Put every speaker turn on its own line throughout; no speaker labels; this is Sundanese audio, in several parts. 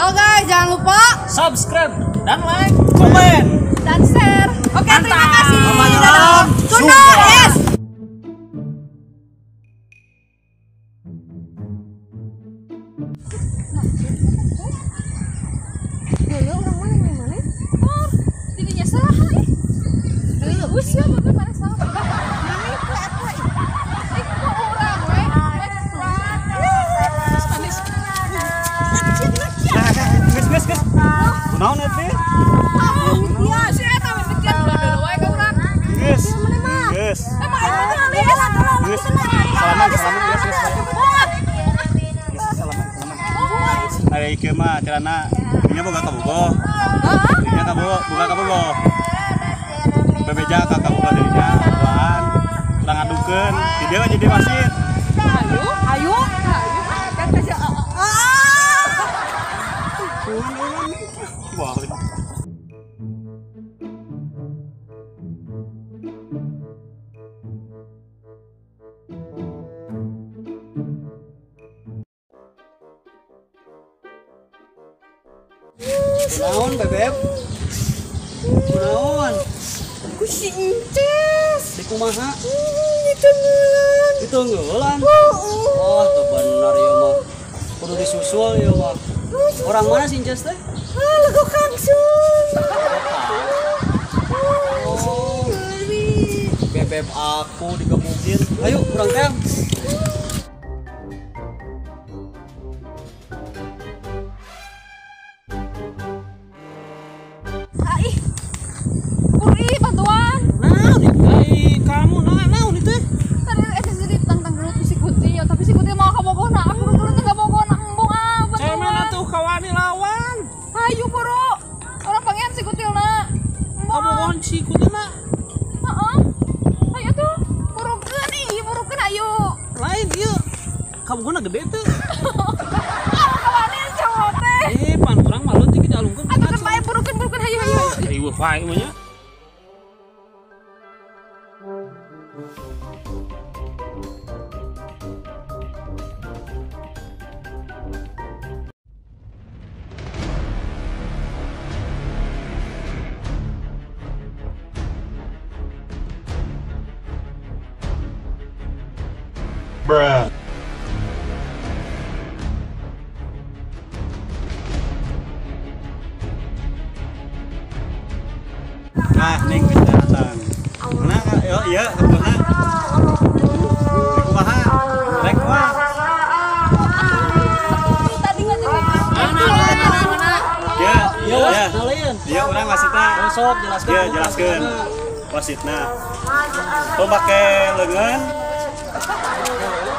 Halo guys, jangan lupa
subscribe dan like, komen,
dan share. Oke, terima kasih.
Dadah.
Sunda yes. Dulu orang mana yang mana? Oh, dirinya salah. Wis ya, bapak mana salah. Mami kok apa? Kok orang we? Manis.
Geus geus. Kunaon eta?
Ya, si eta mimitian ulah wae ka urang.
Geus. Geus. Geus. Salaman, salaman geus geus. Salaman, salaman. Ari ieu mah acarana dinya boga kabogoh. Dinya kabogoh, boga kabogoh. Bebeja ka kabogoh dirinya, duaan, urang adukeun, di dieu jadi wasit.
Ayo, ayo.
Wah.
Kunaon bebeb? Kunaon?
Ku si Ences.
Si kumaha?
Ditunggulan.
Ditunggulan? Oh, tuh bener ya mah. Kudu disusul ya mah. Orang mana si Ences teh?
Ah, lego kangsun.
Oh. Bebeb aku digebukin. Ayo, kurang teh.
Ih. Puri bantuan.
Naon ai kamu naon itu?
Tadi eta jadi tentang gelut si Kuti, tapi si Kuti mau kabogohna, aku gelut teh kabogohna embung ah bantuan.
Cemana tuh kawani lawan.
Hayu buru. Orang pengen si Kutilna.
Kabogohan si Kutilna.
Heeh. Ayo tuh, burukeun ih, burukeun ayo.
Lain ieu. Kabogohna gede teu.
Ah, kawani cowok teh.
Eh, pan urang mah leutik dialungkeun.
Atuh kan bae burukeun burukeun hayu hayu.
Ayo wae mah nya.
Bruh.
Nah, ning kejahatan. Mana yo ieu kebunna. Kumaha? Rek kumaha?
Tadi nggak
Mana?
Ya,
ya.
Iya, urang wasitna.
Sok jelaskeun.
Iya, jelaskeun. Wasitna. Tong make leungeun.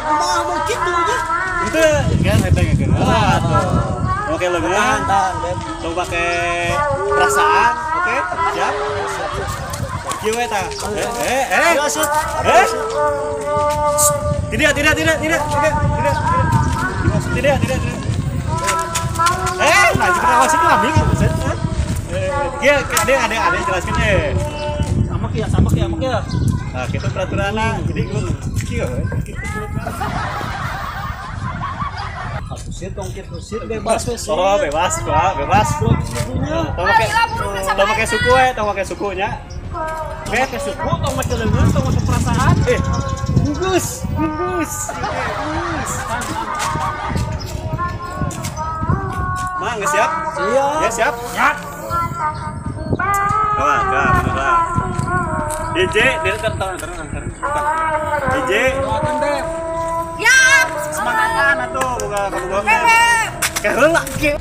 Kumaha mun kitu nya?
Henteu, kan eta ngekeun. Lah tuh. Oke leungeun.
Tahan, Beb.
Tong make perasaan, oke? Siap? Kieu we tah. Eh. Eh. Tidak, tidak, tidak, tidak, tidak, tidak. Tidak, tidak, tidak. Eh, nah jadi wasit mah bingung. Kieu ada ada jelaskeun eh.
Sama kieu, sama kieu, sama kieu.
Nah, kitu peraturanna. Jadi kieu kitu
Atuh tong kitu sih bebas we.
Oh, bebas, Pak, bebas. Tong make suku we, tong make sukunya.
Make suku, tong make leungeun, tong make perasaan.
Eh, bungkus, bungkus. Bungkus. Mang, geus siap?
Siap.
Ya, siap?
Siap.
Kawan, kawan, bener lah. DJ, dia ter ter ter ter. DJ,
Ya.
Semangatan atuh boga kabogoh. Keheula kieu.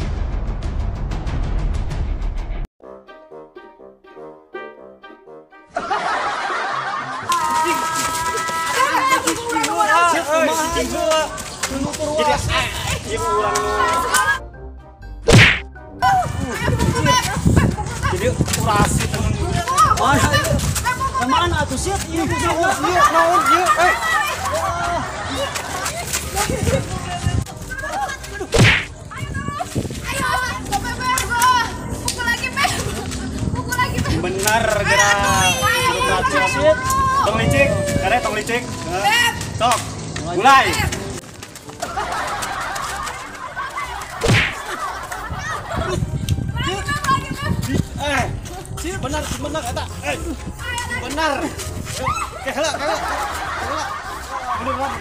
Jadi ieu urang jadi kurasi temen.
Mana? Mana atuh sih? Ieu
ieu naon ieu eh.
Ayo, pukul lagi, Beb. Pukul lagi, Beb.
Benar gerak. Tong licik, kare tong licik. Sok. Mulai. Benar, benar eta. Benar. Heula, heula. Heula. Mundur lah,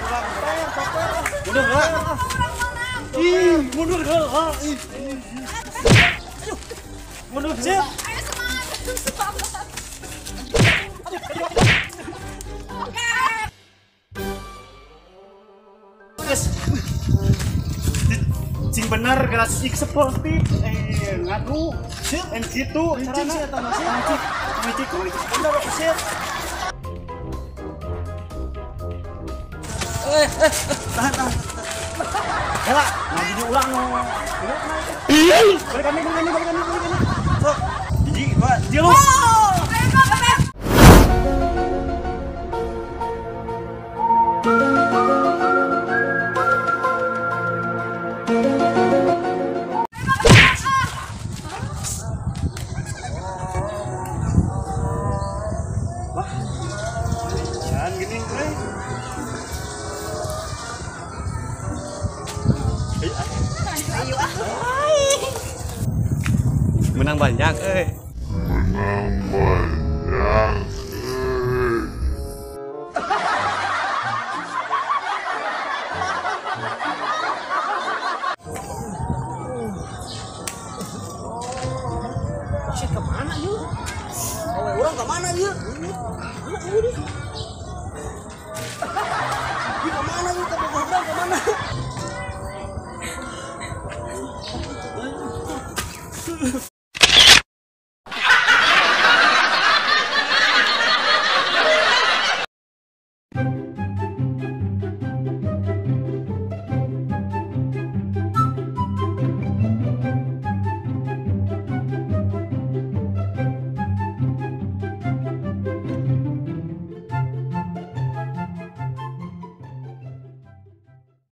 mundur lah. Ih, mundur heula. Ih. Mundur sih.
Ayo semangat, semangat.
Terus. Cing bener gelas ik seperti ngadu en gitu carana eta mah sih. Micik micik bener sih. Tahan tahan. Heula, nah jadi ulang no. Balik kami, balik kami, balik kami, balik kami. Sok. Hiji, dua, tilu.
Ayo Bapak.
Wah. Jangan gini, euy.
Ayo ah.
Menang banyak, eh.
Menang banyak.
Wasit kemana yuk? Oh, orang kemana yuk? Mana yuk? Kemana yuk? Kemana? Kemana?